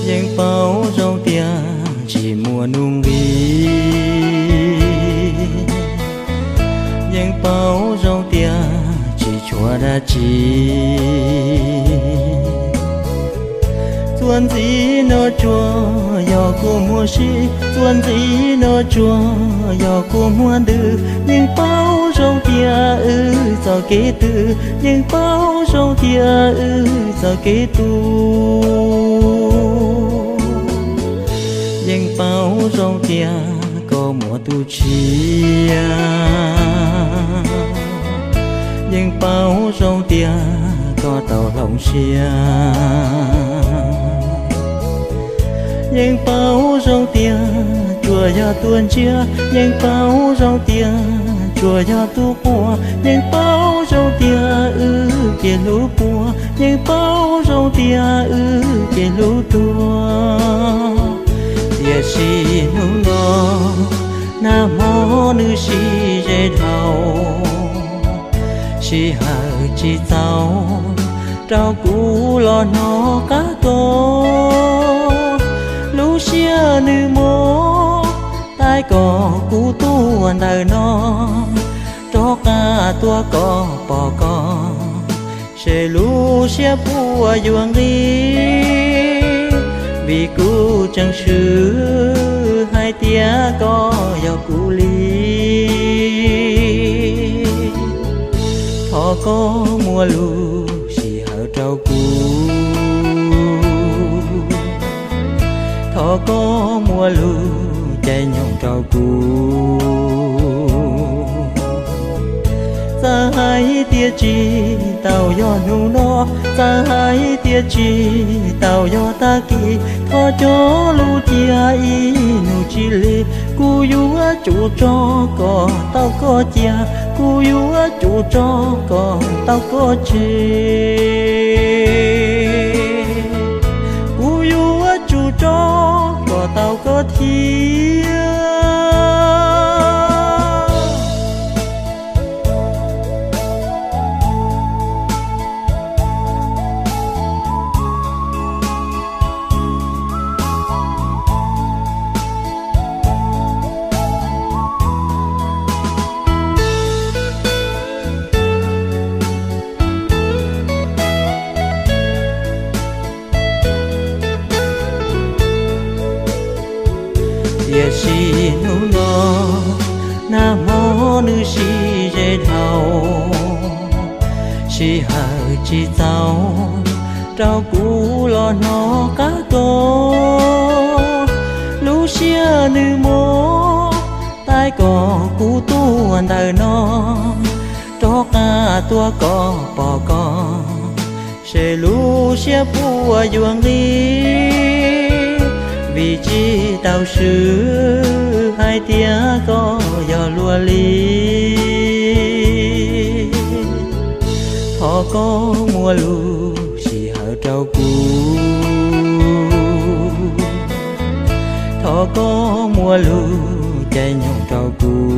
Yeej paub zoo tias tsis muaj nuj nqis, yeej paub zoo tias tsis tshuav dab tsi. Txuas ntxiv no tsuas yog kua muag sib, txuas ntxiv no tsuas yog kua muag ntws. Yeej paub zoo tias wb txoj kev twg, yeej paub zoo tias wb txoj kev tu. Yeej paub zoo tias koj muaj tus tshiab, yeej paub zoo tias koj tau hloov siab. Yeej paub zoo tias tsuas yog tuaj ntsiab, yeej paub zoo tias tsuas yog tuaj quaj. Yeej paub zoo tias wb kev hlub puas, yeej paub zoo tias wb kev hlub tuag. Tiam sis hnub no nag hmo nws sib ze dhau, sij hawm tsis txaus rau kuv los hnov qab koj. Lub siab nws mob, tais kom kuv tuaj ntawm no, rov qab tuaj kom pom koj, seb lub siab puas yuav nqig. Vim kuv tseem swm hais tias koj yog kuv li. Thov koj muaj lub sij hawm rau kuv, thov koj muaj lub caij nyoog rau kuv. Txawm hais tias tsis tau yog hnub no, txawm hais tias tsis tau yog tag kis, thov cog lus cia ib hnub tsis lig. Kuv yuav tsum tso kom tau koj cia, kuv yuav tsum tso kom tau koj tseg. Kuv yuav tsum tso kom tau koj thiab. Tiam sis hnub no nag hmo nws sib ze dhau, sij hawm tsis txaus rau kuv los hnov qab koj. Lub siab nws mob, tais kom kuv tuaj ntawm no, rov qab tuaj kom pom koj, seb lub siab puas yuav nqig. Vim tsis tau swm hais tias koj yog luag li. Thov koj muaj lub sij hawm rau kuv, thov koj muaj lub caij nyoog rau kuv.